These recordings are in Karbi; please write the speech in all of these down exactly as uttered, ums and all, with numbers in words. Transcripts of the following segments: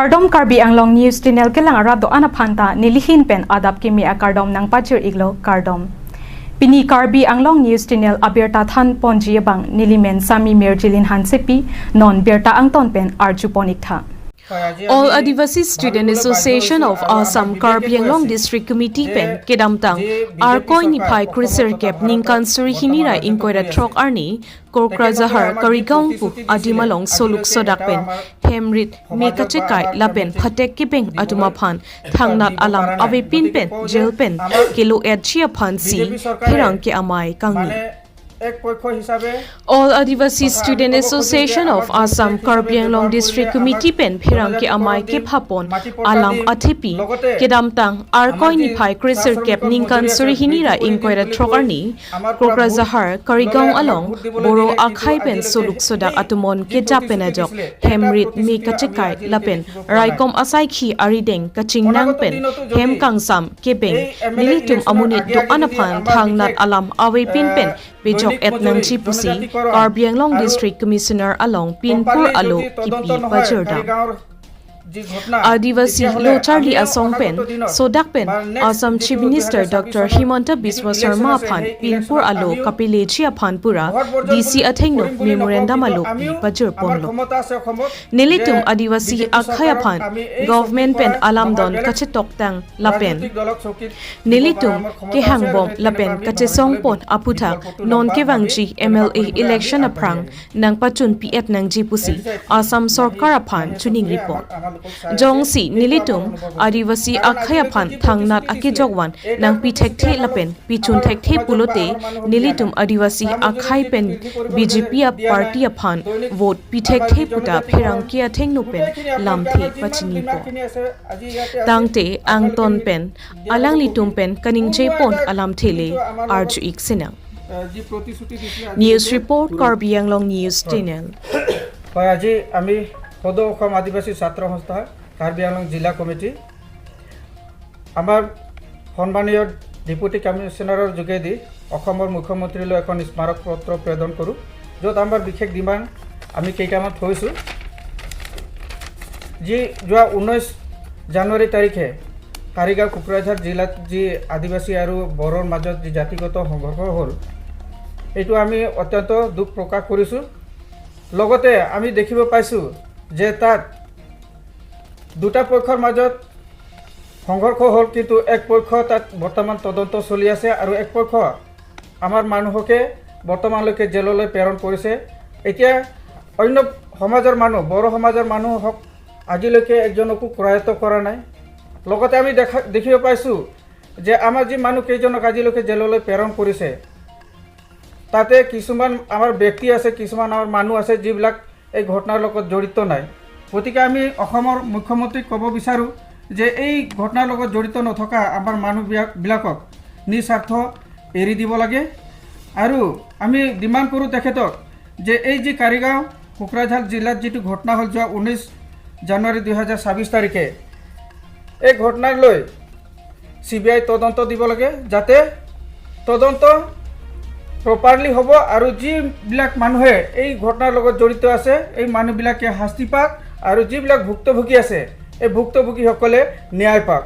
Kardom, Karbi Anglong News Channel kelang arat do-an aphan ta nelihin pen adap kimi akardom nangpajir-iklo, kardom. Pini Karbi Anglong News Channel abirta thanponji abang nelimen Sami Mirjilin Hansepi, non birta angton pen arjupon-iktha. All Adivasi Student Association of Assam Karbi Anglong District Committee pen kedamtang Arkoi niphai kre-sirkep ningkan suri hini ra ingkoi ra throk arni Kokrajhar Karigaon pu adim along soluk sodak pen hem rit me kachekai lapen phatek kebeng atum aphan thangnat alam avepin pen jail pen kelo-etji aphansi pherangke amei kangni. All Adivasi Student Association of Assam Karbi Anglong District Committee pen pherangke amei kephapon alam athepi kedamtang Arkoi niphai kre-sirkep ningkan suri hini ra ingkoi ra throk arni Kokrajhar Karigaon along Boro akhei pen soluk sodak atum on keja pen ajok hem rit me kachekai lapen raikom asaikhi arideng kachingnang pen hem kangsam kebeng nelitum amonit do-an aphan thangnat alam avepin pen pejok-et nangji pusi Karbi Anglong District Commissioner along pinpur alo kipi pajirdam. Adivasi lo charli asong pen sodak pen Assam Chief Minister Doctor Himanta Biswa Sarma aphan pinpur alo kapileji aphan pura D C athengno memorandum alo pi pajirponlo. Nelitum Adivasi akhei aphan government pen alam don kachetoktang lapen nelitum kehangbom lapen kachesongpon aphuthak non kevangji M L A election aphrang nangpachunpi-et nangji pusi Assam Sorkar aphan chiningripon. Jongsi nelitum Adivasi akhei aphan thangnat akejokvan nangpi thekthe lapen pichun thekthe pulote nelitum Adivasi akhei pen B J P a party aphan vote pi thekthe puta pherangke athengno pen lamthe pachinipon. Tangte angton pen alanglitum pen kaningjepon alamthe le arju-ik sinang. News report, Karbi Anglong News Channel. হয়, আজি আমি সদৌ অসম আদিবাসী ছাত্ৰ সংস্থা, কাৰ্বি আংলং জিলা কমিটি, আমাৰ সন্মানীয় ডেপুটি কমিশ্যনাৰৰ যোগেদি অসমৰ মুখ্যমন্ত্ৰীলৈ এখন স্মাৰক পত্ৰ প্ৰেৰণ কৰোঁ, য'ত আমাৰ বিশেষ ডিমাণ্ড আমি কেইটামান থৈছোঁ। যি যোৱা ঊনৈছ জানুৱাৰী তাৰিখে কাৰিগাঁও কোকৰাঝাৰ জিলাত যি আদিবাসী আৰু বড়োৰ মাজত যি জাতিগত সংঘৰ্ষ হ'ল, এইটো আমি অত্যন্ত দুখ প্ৰকাশ কৰিছোঁ। লগতে আমি দেখিব পাইছোঁ যে তাত দুটা পক্ষৰ মাজত সংঘৰ্ষ হ'ল, কিন্তু এক পক্ষ তাত বৰ্তমান তদন্ত চলি আছে আৰু এক পক্ষ আমাৰ মানুহকে বৰ্তমানলৈকে জেললৈ প্ৰেৰণ কৰিছে। এতিয়া অন্য সমাজৰ মানুহ, বড়ো সমাজৰ মানুহ হওক, আজিলৈকে একজনকো কৰায়ত্ত কৰা নাই। লগতে আমি দেখা, দেখিব পাইছোঁ যে আমাৰ যি মানুহ কেইজনক আজিলৈকে জেললৈ প্ৰেৰণ কৰিছে, তাতে কিছুমান আমাৰ ব্যক্তি আছে, কিছুমান আমাৰ মানুহ আছে, যিবিলাক এই ঘটনাৰ লগত জড়িত নাই। গতিকে আমি অসমৰ মুখ্যমন্ত্ৰীক ক'ব বিচাৰোঁ যে এই ঘটনাৰ লগত জড়িত নথকা আমাৰ মানুহ বিয়া-, বিলাকক নিস্বাৰ্থ এৰি দিব লাগে। আৰু আমি ডিমাণ্ড কৰোঁ তেখেতক যে এই যি কাৰিগাঁও কোকৰাঝাৰ জিলাত যিটো ঘটনা হ'ল যোৱা ঊনৈছ জানুৱাৰী দুহেজাৰ ছাব্বিছ তাৰিখে, এই ঘটনাক লৈ চি বি আই তদন্ত দিব লাগে, যাতে তদন্ত প্ৰপাৰলি হ'ব আৰু যিবিলাক মানুহে এই ঘটনাৰ লগত জড়িত আছে, এই মানুহবিলাকে শাস্তি পাওক আৰু যিবিলাক ভুক্তভোগী আছে, এই ভুক্তভোগীসকলে ন্যায় পাওক।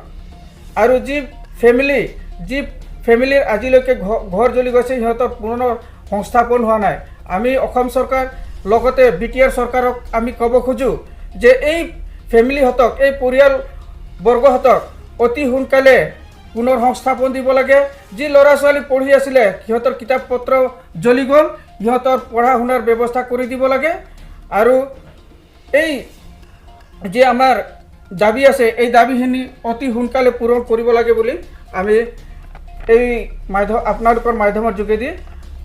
আৰু যি ফেমিলি, যি ফেমিলিৰ আজিলৈকে ঘ-, ঘৰ জ্বলি গৈছে, সিহঁতৰ পুনৰ সংস্থাপন হোৱা নাই। আমি অসম চৰকাৰ লগতে বি টি আৰ চৰকাৰক আমি ক'ব খোজো যে এই ফেমিলিহঁতক, এই পৰিয়ালবৰ্গহঁতক অতি সোনকালে পুনৰ সংস্থাপন দিব লাগে। যি ল'ৰা ছোৱালী পঢ়ি আছিলে, সিহঁতৰ কিতাপ পত্ৰ জ্বলি গ'ল, সিহঁতৰ পঢ়া শুনাৰ ব্যৱস্থা কৰি দিব লাগে। আৰু এই যি আমাৰ দাবী আছে, এই দাবীখিনি অতি সোনকালে পূৰণ কৰিব লাগে বুলি আমি এই মাধ্যম, আপোনালোকৰ মাধ্যমৰ যোগেদি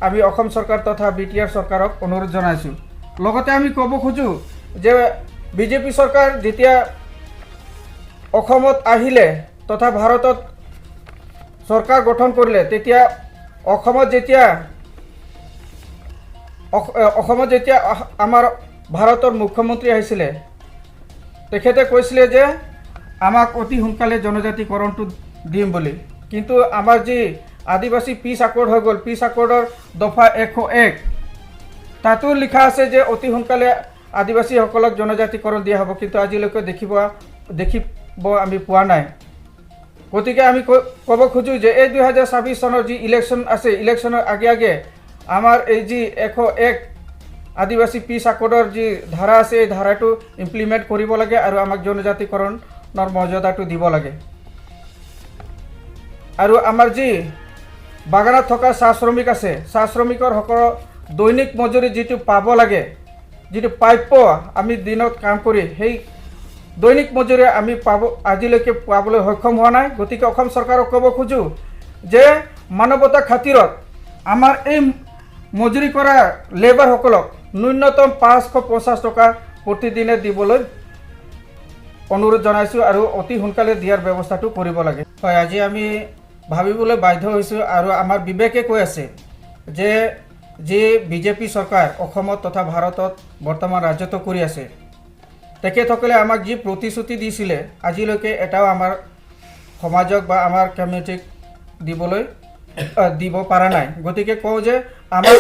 আমি অসম চৰকাৰ তথা বি টি আৰ চৰকাৰক অনুৰোধ জনাইছোঁ। লগতে আমি ক'ব খোজো যে বি জে পি চৰকাৰ যেতিয়া অসমত আহিলে তথা ভাৰতত চৰকাৰ গঠন কৰিলে, তেতিয়া অসমত যেতিয়া অস-, এ, অসমত যেতিয়া আহ-, আমাৰ ভাৰতৰ মুখ্যমন্ত্ৰী আহিছিলে, তেখেতে কৈছিলে যে আমাক অতি সোনকালে জনজাতিকৰণটো দিম বুলি। কিন্তু আমাৰ যি আদিবাসী পিচ একৰ্ড হৈ গ'ল, পিচ একৰ্ডৰ দফা এশ এক, তাতো লিখা আছে যে অতি সোনকালে আদিবাসীসকলক জনজাতিকৰণ দিয়া হ'ব, কিন্তু আজিলৈকে দেখিব দেখিব আমি পোৱা নাই। গতিকে আমি ক- ক'ব খোজো যে এই দুই হাজাৰ ছাব্বিছ চনৰ যি ইলেকশ্যন আছে, ইলেকশ্যনৰ আগে আগে আমাৰ এই যি এশ এক আদিবাসী পিছ আকৰ্ডৰ যি ধাৰা আছে, এই ধাৰাটো ইমপ্লিমেণ্ট কৰিব লাগে আৰু আমাক জনজাতিকৰণৰ মৰ্যাদাটো দিব লাগে। আৰু আমাৰ যি বাগানত থকা চাহ শ্ৰমিক আছে, চাহ শ্ৰমিকৰসকলৰ দৈনিক মজুৰি যিটো পাব লাগে, যিটো প্ৰাপ্য আমি দিনত কাম কৰি সেই দৈনিক মজুৰি আমি পাব, আজিলৈকে পাবলৈ সক্ষম হোৱা নাই। গতিকে অসম চৰকাৰক ক'ব খোজো যে মানৱতা খাতিৰত আমাৰ এই মজুৰি কৰা লেবাৰসকলক ন্যূনতম পাঁচশ পঞ্চাছ টকা প্ৰতিদিনে দিবলৈ অনুৰোধ জনাইছো আৰু অতি সোনকালে দিয়াৰ ব্যৱস্থাটো কৰিব লাগে। হয়, আজি আমি ভাবিবলৈ বাধ্য হৈছো আৰু আমাৰ বিবেকে কৈ আছে যে যি বিজেপি চৰকাৰ অসমত তথা ভাৰতত বৰ্তমান ৰাজত্ব কৰি আছে, তেখেতসকলে আমাক যি প্ৰতিশ্ৰুতি দিছিলে, আজিলৈকে এটাও আমাৰ সমাজক বা আমাৰ কমিউনিটিক দিবলৈ, আহ, দিব পৰা নাই। গতিকে কওঁ যে আমাৰ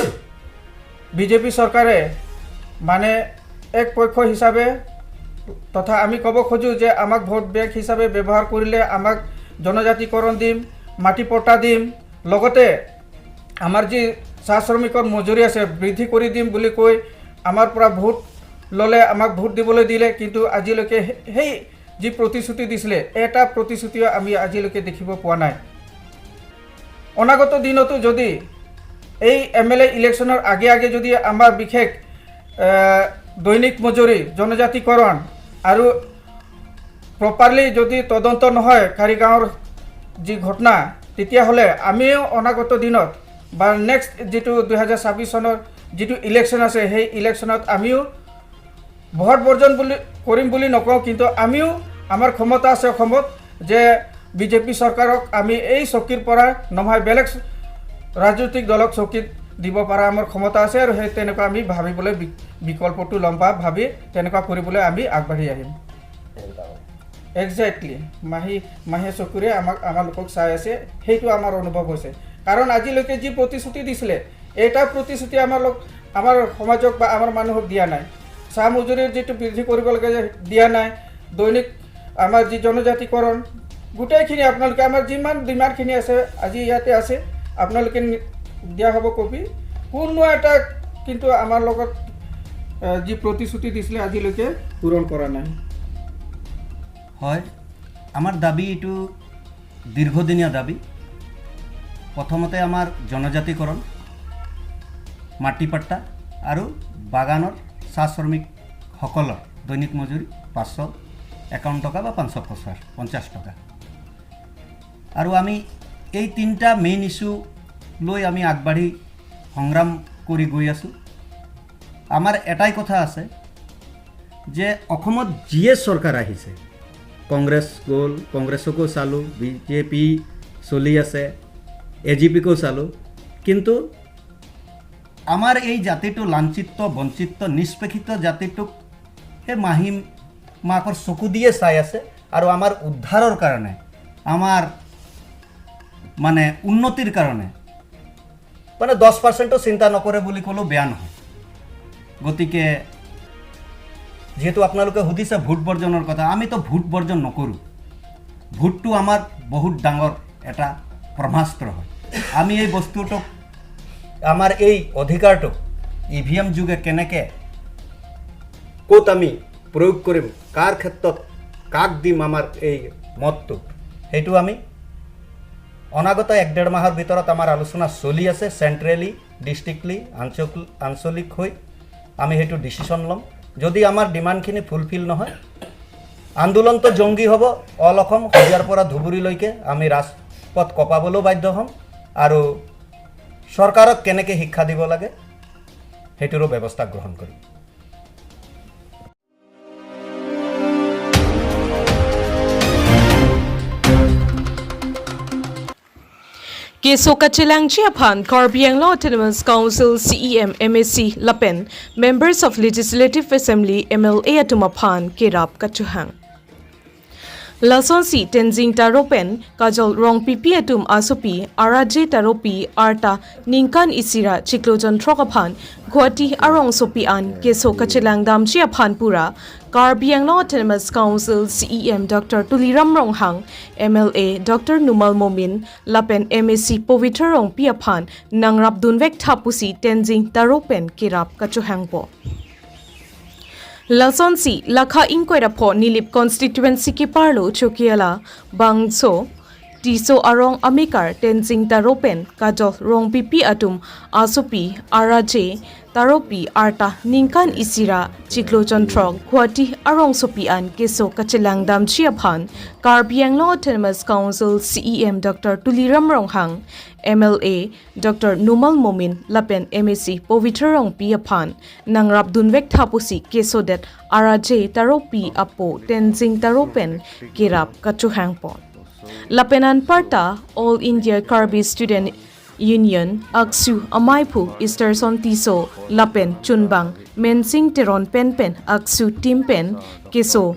বিজেপি চৰকাৰে মানে এক পক্ষ হিচাপে তথা আমি ক'ব খোজো যে আমাক ভোট বেংক হিচাপে ব্যৱহাৰ কৰিলে আমাক জনজাতিকৰণ দিম, মাটি পট্টা দিম, লগতে আমাৰ যি চাহ শ্ৰমিকৰ মজুৰি আছে বৃদ্ধি কৰি দিম বুলি কৈ আমাৰ পৰা ভোট ল'লে, আমাক ভোট দিবলৈ দিলে, কিন্তু আজিলৈকে সে- সেই যি প্ৰতিশ্ৰুতি দিছিলে, এটা প্ৰতিশ্ৰুতিও আমি আজিলৈকে দেখিব পোৱা নাই। অনাগত দিনতো যদি এই এম এল এ ইলেকশ্যনৰ আগে আগে যদি আমাৰ বিশেষ, এ, দৈনিক মজুৰি, জনজাতিকৰণ আৰু প্ৰপাৰলি যদি তদন্ত নহয় কাৰিগাঁৱৰ যি ঘটনা, তেতিয়াহ'লে আমিও অনাগত দিনত বা নেক্সট যিটো দুই হাজাৰ ছাব্বিছ চনৰ যিটো ইলেকশ্যন আছে, সেই ইলেকশ্যনত আমিও ভোট বৰ্জন বুলি কৰিম বুলি নকওঁ, কিন্তু আমিও আমাৰ ক্ষমতা আছে অসমত যে বিজেপি চৰকাৰক আমি এই চকীৰ পৰা নমাই বেলেগ ৰাজনৈতিক দলক চকীত দিব পৰা আমাৰ ক্ষমতা আছে আৰু সেই তেনেকুৱা আমি ভাবিবলৈ বি- বিকল্পটো ল'ম বা ভাবি তেনেকুৱা কৰিবলৈ আমি আগবাঢ়ি আহিম। একজেক্টলি, মাহী মাহী চকুৰে আমাক, আমাৰ লোকক চাই আছে, সেইটো আমাৰ অনুভৱ হৈছে। কাৰণ আজিলৈকে যি প্ৰতিশ্ৰুতি দিছিলে, এটা প্ৰতিশ্ৰুতি আমাৰ লোক আমাৰ সমাজক বা আমাৰ মানুহক দিয়া নাই। চাহ মজুৰিৰ যিটো বৃদ্ধি কৰিব লাগে, দিয়া নাই। দৈনিক আমাৰ যি জনজাতিকৰণ, গোটেইখিনি আপোনালোকে আমাৰ যিমান ডিমাণ্ডখিনি আছে, আজি ইয়াতে আছে, আপোনালোকে নি- দিয়া হ'ব কপি। কোনো এটা কিন্তু আমাৰ লগত, আহ, যি প্ৰতিশ্ৰুতি দিছিলে, আজিলৈকে পূৰণ কৰা নাই। হয়, আমাৰ দাবী এইটো দীৰ্ঘদিনীয়া দাবী। প্ৰথমতে আমাৰ জনজাতিকৰণ, মাটি পট্টা আৰু বাগানৰ চাহ শ্ৰমিকসকলৰ দৈনিক মজুৰি পাঁচশ একাৱন্ন টকা বা পাঁচশ পঞ্চাছ, পঞ্চাছ টকা। আৰু আমি এই তিনিটা মেইন ইছ্যু লৈ আমি আগবাঢ়ি সংগ্ৰাম কৰি গৈ আছোঁ। আমাৰ এটাই কথা আছে যে অসমত যিয়ে চৰকাৰ আহিছে, কংগ্ৰেছ গ'ল, কংগ্ৰেছকো চালোঁ, বি জে পি চলি আছে, এ জি পিকো চালোঁ, কিন্তু আমাৰ এই জাতিটো লাঞ্ছিত, বঞ্চিত, নিষ্পেষিত জাতিটোক সেই মাহী মাকৰ চকু দিয়ে চাই আছে আৰু আমাৰ উদ্ধাৰৰ কাৰণে, আমাৰ মানে উন্নতিৰ কাৰণে মানে দহ পাৰ্চেণ্টো চিন্তা নকৰে বুলি ক'লেও বেয়া নহয়। গতিকে যিহেতু আপোনালোকে সুধিছে ভোট বৰ্জনৰ কথা, আমিতো ভোট বৰ্জন নকৰোঁ। ভোটটো আমাৰ বহুত ডাঙৰ এটা ব্ৰহ্মাস্ত্ৰ হয়। আমি এই বস্তুটোক, আমাৰ এই অধিকাৰটোক ই ভি এম যোগে কেনেকে, ক'ত আমি প্ৰয়োগ কৰিম, কাৰ ক্ষেত্ৰত কাক দিম আমাৰ এই মতটো, সেইটো আমি অনাগত এক ডেৰ মাহৰ ভিতৰত আমাৰ আলোচনা চলি আছে। চেণ্ট্ৰেলি, ডিষ্ট্ৰিক্টলি, আঞ্চল- আঞ্চলিক হৈ আমি সেইটো ডিচিশ্যন ল'ম। যদি আমাৰ ডিমাণ্ডখিনি ফুলফিল নহয়, আন্দোলনটো জংগী হ'ব। অল অসম শদিয়াৰ পৰা ধুবুৰীলৈকে আমি ৰাজপথ কপাবলৈও বাধ্য হ'ম আৰু চৰকাৰক কেনেকে শিক্ষা দিব লাগে, সেইটোৰো ব্যৱস্থা গ্ৰহণ কৰিম। Keso kachelangji aphan Karbi Anglong Autonomous Council C E M, M A C lapen Members of Legislative Assembly, M L A atum aphan kerap kachohang. Lasonsi Tenzing Taro pen Kajol Rongpipi atum asopi Araje Taropi arta ningkan isi ra chiklo jonthrok aphan Guwahati arongsopi an keso kachelang damji aphan pura Karbi Anglong Autonomous Council C E M Doctor Tuliram Ronghang, M L A Doctor Numal Momin lapen M A C Pavitra Rongpi aphan nangrapdunvek tha pusi Tenzing Taro pen kerap kachohangpo. Lasonsi lakha ingkoi ra pho Nilip constituency keparlo Chokihola bangso Tisso arong amekar Tenzing Taro pen Kajol Rongpipi atum asopi Araje Taropi arta ningkan isi ra chiklo jonthrok Guwahati arongsopi an keso kachelang damji aphan Karbi Anglong Autonomous Council C E M Doctor Tuliram Ronghang, M L A Doctor Numal Momin lapen M A C Pavitra Rongpi aphan nangrapdunvek tha pusi kesodet Araje Taropi apo Tenzing Taro pen kerap kachohangpo. Lapen anparta All India Karbi Student Union, AKSU amaiphu Easterson Tisso lapen chunbang Mensing Teron pen pen AKSU team pen keso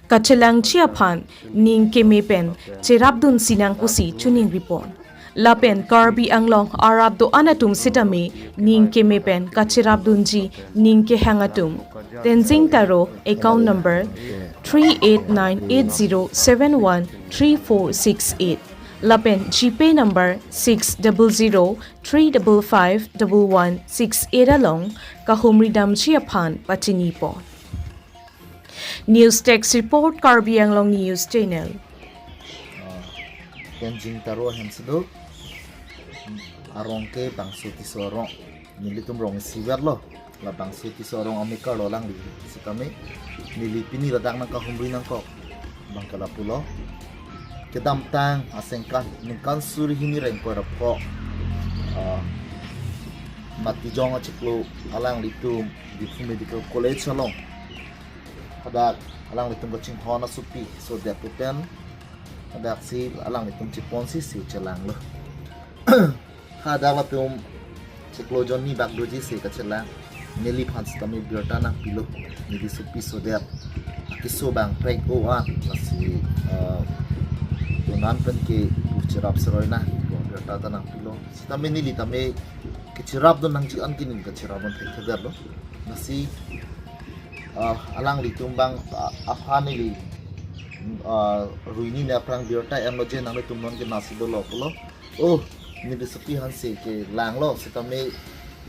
kachelangji aphan ning keme pen cherapdun sinang pusi choningripo. Lapen Karbi Anglong arap do-an atum sitame ning keme pen kacherapdunji ning kehang atum Tenzing Taro account number three eight nine eight zero seven one three four six eight lapen GPay number six double zero three double five double one six eight along kahumri damji aphan pachinipo. News Desk Report, Karbi Anglong News Channel. Tenzing Taro ahem si do. Arong ke bangso Tisso arong. Nelitum rong isivet lo. La bangso Tisso arong amekar lo alangli sitame. Neli pini ladak nangkahumri nangkok abang ke lapulo. Kedamtang asengkan ningkan suri hini ra ingkoi ra pho, ah, Matijong achiklo alanglitum Diphu Medical College along hadak alanglitum kachinghon asopi kesodet pen hadak si alanglitum chepon si si chelanglo. Hadak latum chiklo jon ni bak doji si kachelang. Neliphan sitame birta nangpilo. Neli sopi sodet akeso abang prek o an lasi, eh, donan pen ke pu cherap seroi na, birta ta nangpilo. Sitame neli tame kecherapdun nangji an ke neli kacherapdun thekthedetlo. Lasi, ah, alanglitum abang, ah, aphan neli, ah, ruini ne aphrang birta enlo je nanglitum non ke nasi dolo pulo. Oh, neli sopi aphan si kelanglo sitame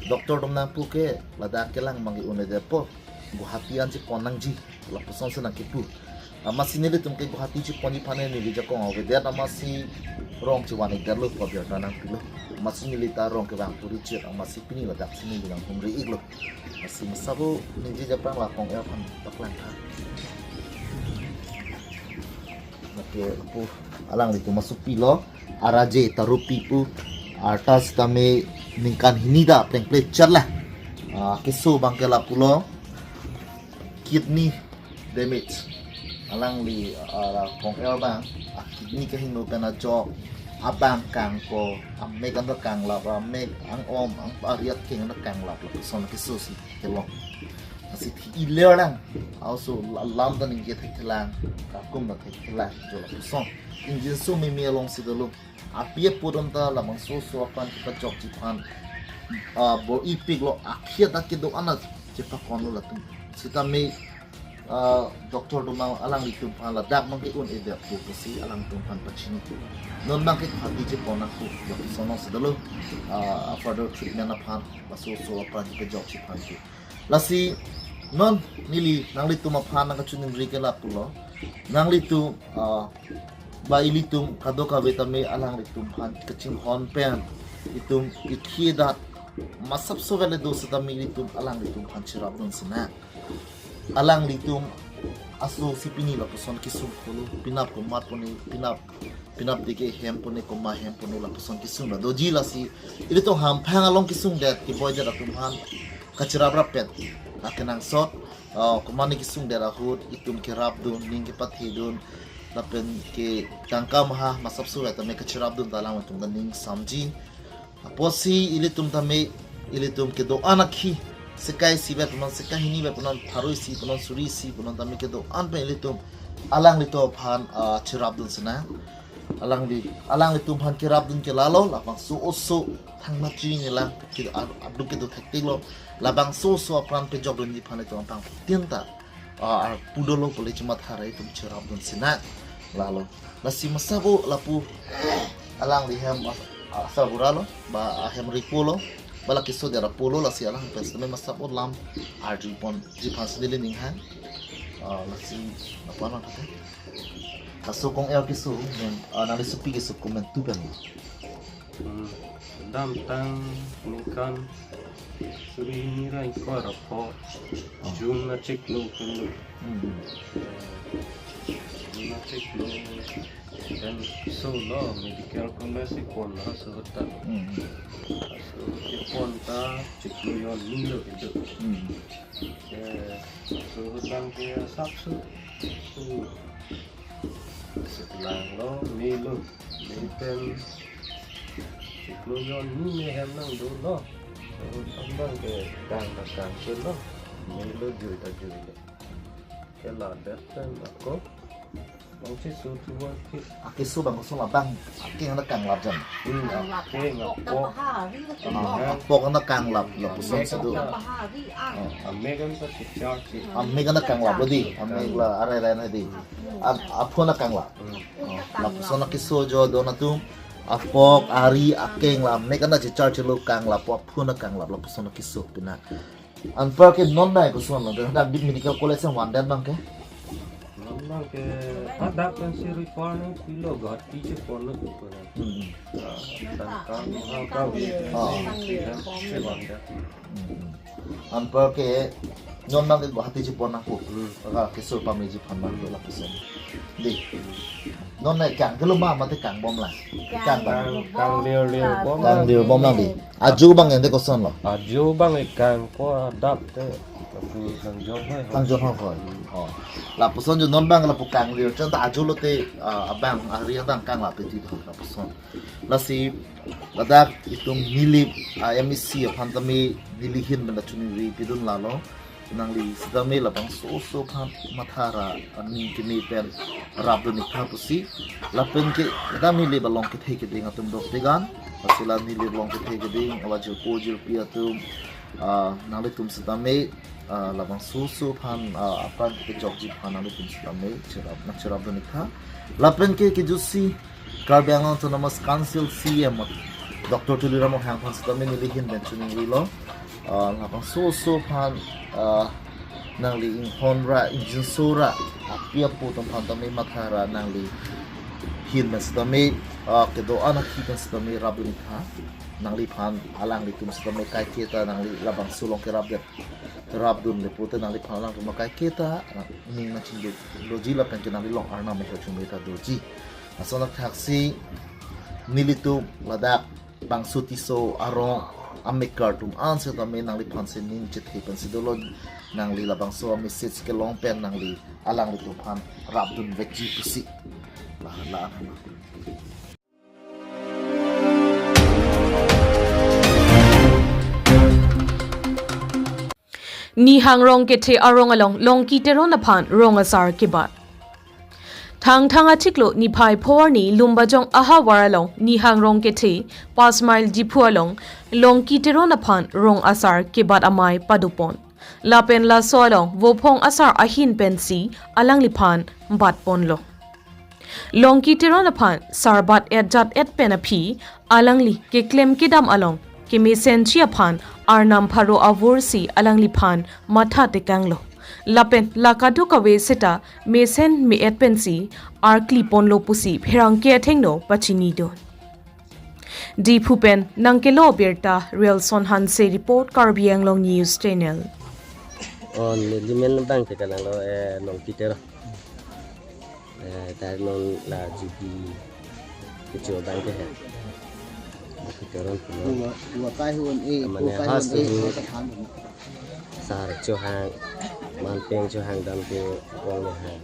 doctor atum nangpu ke ladak kelang abang ke un-edetpo. Guwahati an chepon nangji lapuson si nangkipu. Amatsi nelitum ke Guwahati cheponji aphan neli jakong avedet amatsi rong chevan-ikdetlo pu birta nangpilo. Amatsi neli ta rong kevang puri chir amatsi pini ladak si neli nanghumri-iklo. Amatsi masa bo ningje japang la kong-er aphan paklang tha. Lake pu alanglitum asopi lo, Araje Taropi pu arta sitame ningkan hini ta plengple chetlo. Ah, keso abang ke lapulo kidney damage. Alangli, ah, kong-er abang, ah, kidney kehingno pen ajok, abang kangko, amek an kanglap, amek ang-om, ang ariat keng an kanglap, lapuson keso si kelong. Lasi thi-iler lang, also la-, lam ta ningje thekthelang, kakum ta thekthelang, jo lapuson. Ingjinso meme along si dolo. Api apo atum ta labangso oso aphan kepajokji aphan, ah, bor-ipiklo, akhia ta kedo-an ta chepakonlo latum. Sitame, ah, doctor atum alanglitum aphan ladak abang ke un-edetpo pusi alangtum aphan pachini. Non abang ke Guwahati chepon nangpo, lapuson along si dolo, ah, further treatment aphan, laso oso aphan kepajokji aphan ke. Lasi non neli nanglitum aphan nangkachiningri ke lapulo. Nanglitum, ah, ba ilitum kadokave tame alanglitum aphan kachinghon pen itum ikhi dak masap so vele do setame ilitum alanglitum aphan cherapdun sinang. Alanglitum aso si pini lapuson kesung kolo, pinap komat pone, pinap, pinap deke hem pone, koma hem pone lapuson kesung la doji. Lasi ilitum hamphang along kesungdet, keboidet atum aphan kacheraprap pet akenangsot, ah, komatne kesungdet ahut itum kerapdun, ning kepathedun lapen ke tangka maha masap so vele tame kacherapdun ta alangtum ta ning samji. Apotsi ilitum tame, ilitum kedo-an akhi, sekai isi vet punon, sekai hini vet punon, pharo isi punon, suri isi punon tame kedo-an pen ilitum alanglitum aphan, ah, cherapdun sinang. Alangli, alanglitum aphan kerapdun ke lalo, labangso oso thangnachi neli lang ke, ah, aduk kedo thektik lo. Labangso oso apran pejokdunji aphan itum aphan tinta, ah, arpu dolo pule chuma thara itum cherapdun sinang. Lalo. Lasi masabo lapu alangli hem as-, asabura lo, ba ahem ripo lo, ba la keso dera pulo, lasi alang pen sitame masabo lam arjuponji aphan si neli ninghang. Ah, lasi apa na kata? Kaso kong el keso, men, ah, nangli sopi keso komentu pen. Hmm, damtang ningkan suri hini ra ingkoi ra pho, Oh. June achiklo pen lo. Hmm. June achiklo pen solo medical college ipon laso ahut ta. Hmm. Laso ipon ta chiklo jon hini lo kedo. Hmm. Eh, laso ahut abang ke asapso. Hmm. Selang lo, me lo, me pen. Chiklo jon hini me hem nangdolo. Laso ahut abang ke kang ta kangke lo. Me lo, jui ta jui lo. Ke ladak pen ako. Bang si su tu bang ke. Akeso bang koson labang. Akeng anta kanglap jam. Hmm, akeng, apok. Ah, apok anta kanglap lapuson si do. Amek anta chichar si. Amek anta kanglap lo di. Amek la arai arai na di. Ap-, aphu anta kanglap. Hmm. Oh, lapuson akeso jo don atum. Apok, ari, akeng la amek anta chichar chelo kanglap, aphu anta kanglap lapuson akeso pina. Anpar ke non nai koson lo, hadak di medical college an vandet abang ke? Non abang ke hadak kan si refer nangpilo, Guwahati chepon nangpo na. Hmm. Ah, tangka, tangka, Oh. si vandet. Hmm. Anpar ke non abang ke Guwahati chepon nangpo. Hmm. Kakeso pameji aphan abang ke lapuson. Di. Non nai kang kelo ma mate kangbom lang. Kang bang. Kang, kanglir lir bom. Kanglir bom lang di. Ajo abang ente koson lo? Ajo abang ikang ko adap te. Lapu kangjong hoi. Kangjong hoi hoi. Oh. Lapuson jo non abang lapu kanglir chon ta ajo lote, ah, abang ari abang kanglap peti lapuson. Lasi ladak itum neli, ah, M E C aphan tame neli ahin pen ta choningri pidun lalo. Nangli sitame labangso oso aphan matha ra aning keme pen rapdun ik tha pusi. Lapen ke kedam neli ba long kethe keding atum dok tegan. Lasi la neli long kethe keding, awa jirpo jirpi atum, ah, nanglitum sitame, ah, labangso oso aphan, ah, apran kejokji aphan nanglitum sitame cherap, nangcherapdun ik tha. Lapen ke kejutsi Karbi Anglong Autonomous Council C E M Doctor Tuliram Ronghang aphan sitame neli ahin pen choningrilo. Ah, labangso oso aphan, ah, nangli inghon ra, ingjinso ra, api apo atum aphan tame matha ra nangli ahin pen sitame, ah, kedo-an akhi pen sitame rapdun ik tha. Nangliphan alanglitum sitame kaike ta nangli labangso along kerapdet, rapdunle pute nangliphan alangtum kaike ta ning nangchinglo, loji lapen ke nangli along arnam me chingme ta doji. Lason athaksi nelitum ladak bangso Tisso arong amekar atum an sitame nangliphan si ning chethe pen si dolo, nangli labangso a-message kelong pen nangli alanglitum aphan rapdun vekji pusi. La, la. Nihang Rongkethe arong along Longki Teron aphan rong asar kebat. Thangthang achiklo niphai pho arni Lumbajong ahavar along Nihang Rongkethe, Pas Mile Diphu along Longki Teron aphan rong asar kebat amei padopon. Lapen laso along vophong asar ahin pensi alangliphan batponlo. Longki Teron aphan sar bat-et jat-et pen aphi alangli keklem kedam along kemesenji aphan arnam pharo avorsi alangliphan matha tekanglo. Lapen la kadokave seta mesen me-et pensi arkliponlo pusi pherangke athengno pachinidun. Diphu pen nangkelo birta Relson Hanse report, Karbi Anglong News Channel. Oh, neli men abang ke kalanglo, eh, Longki Teron. Eh, tar non la G P kecho abang ke he. Longki Teron pulo. Dua, dua kai hun eh, Mane dua kai has hun eh, tu. Kata than. Sar chohang, manpeng chohang dam ke rong Nihang.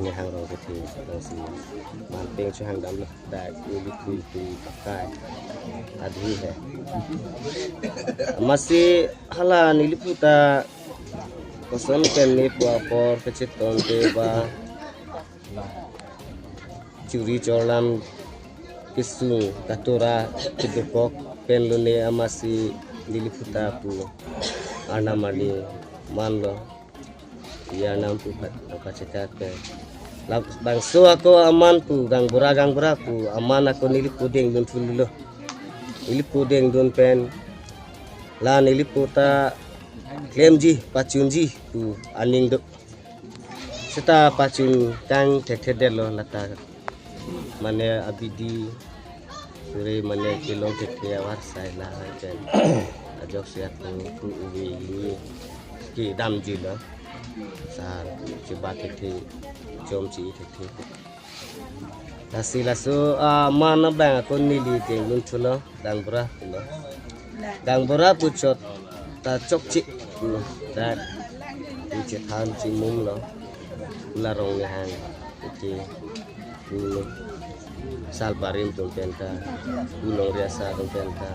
Nihang Rongkethe, rong si. Manpeng chohang dam lo, dak neli pui pui pakai. Adhi he. Amatsi hala neli puta Koson pen ne pu apor kachetong ke ba churi chorlam kesung katura kedokok pen lone amatsi neli puta pu arnam arni manlo. Iya nam pu pat apa cekak pen. Labangso ako aman pu gangbura gangbura pu aman ako neli pu dengdun thululo. Neli pu dengdun pen la neli puta klemji pachunji pu aning do. Seta pachun kang thekthe detlo lata mane abidi suri mane kelong thekthe avarsai la pen ajok siat pu pu uwi ini kedamjilo sar chiba thekthe chom chi thekthe. Lasi laso aman abang ako neli dengdun thulo. Gangbura pulo. Gangbura puchot ta chokche. Hmm, ta puche than chimumlo. Larong nehang. Iti. Hmm. Sal barim tum penta. Ulong riasa tum penta.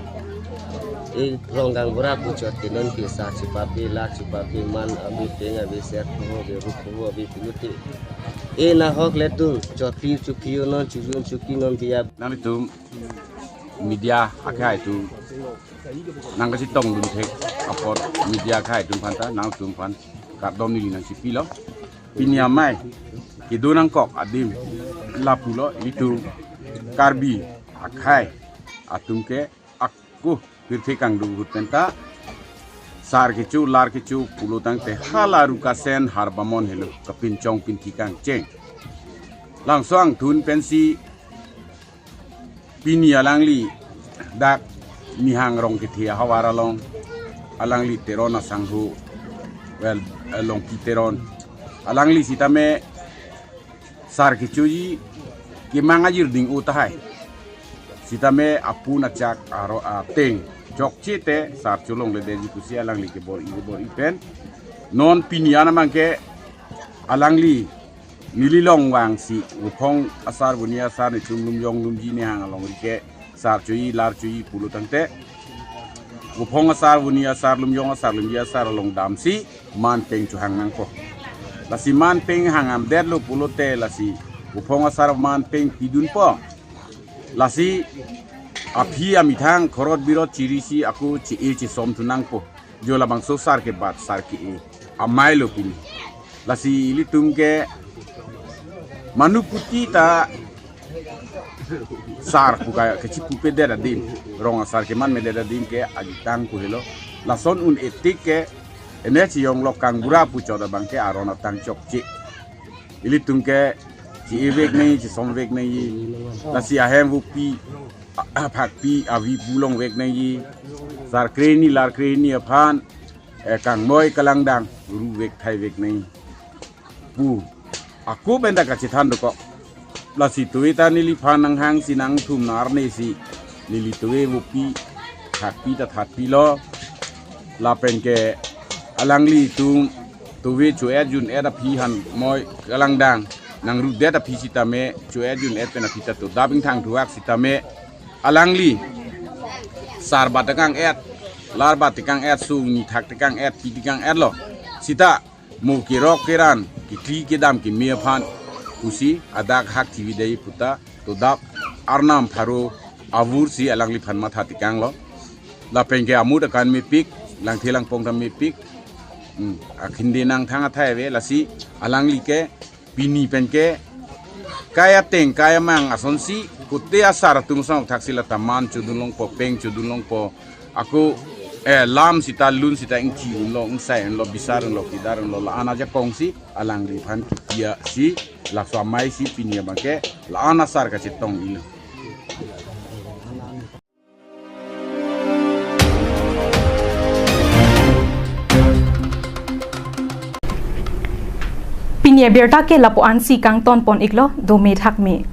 E rong gangbura puchot ke non ke sa chipapi la chipapi man abi teng abi ser ho abi rup ho abi piluti. E nahok letum chotpi chupi non chujun chuki non biya. Nangtum media akhai atum nangkachetongdun thek apot media akhai atum aphanta nangtum aphan kardom neli nangchipilo. Pini amei kedo nangkok adim lapulo ilitum Karbi akhai atum ke ako pirthe kangdung ahut penta sar kecho lar kecho pulo tangte hala Rukasen Harbamon helo kapinchong pinthi kangcheng. Langso angthun pensi pini alangli dak Nihang Rongkethe ahavar along alangli Teron asangho, well, eh, Longki Teron alangli sitame sar kechoji kemang ajir ding-o tahai. Sitame apun achak aro ateng chokche te sar cholongledetji pusi alangli kebor-i kebor-i pen. Non pini anamang ke alangli neli longvangsi Vophong asar Voni asar nechum Lumjong Lumji Nihang alongri ke sar choji lar choji pulo tangte Vophong asar Voni asar Lumjong asar Lumji asar along damsi manpeng chohang nangpo. Lasi manpeng hangdamdetlo pulote lasi Vophong asar manpeng pidunpo. Lasi aphi amethang khorot birot chirisi ako che-e chesom thu nangpo. Jo labangso sar kebat sar ke-e amei lo pini. Lasi ilitum ke manu puti ta sar pu ka kechipupedet adim, rong asar kemanmedet adim ke agitang pu helo. Lason un-e tik ke ene chiyong lo kangbura puchot abang ke aron atang chokche. Ilitum ke che-e vek nangji, chesom vek nangji. Lasi ahem vopi, a-, aphakpi, avi pu longvek nangji. Sar krehini lar krehini aphan, eh, kangmoi kalangdang ru vek thai vek nangji pu ako penta kachethan dokok. Lasi tui ta neliphan nanghangsi nangthum nangne si neli tui vopi thatpi ta thatpilo. Lapen ke alanglitum tui cho-et jun-et aphi han moi kalangdang nangrudet aphi sitame cho-et jun-et pen aphi ta todap ingthang thuak sitame alangli sar bat tekang-et, lar bat tekang-et, sung ni thak tekang-et, pi tekang-etlo. Sita mo kerok keran, kekli kedam keme aphan pusi adak hak T V dei puta todap arnam pharo avur si alangliphan matha tekanglo. Lapen ke amut akan mepik, langthe langpong ta mepik. Hmm, akhinde nangthang athai ave lasi alangli ke pini pen ke kai ateng kai amang asonsi kote asar atum asong thaksi lata man chodun longpo, peng chodun longpo. Ako, eh, lam sita lun sita ingchi unlo, ingsai unlo, bisar unlo, kidar unlo, la-an ajakong si alangliphan kipi-a si laso amei si pini abang ke la-an asar kachetong ilo. Pini abirta ke lapu-an si kangton pon iklo, dome thakme.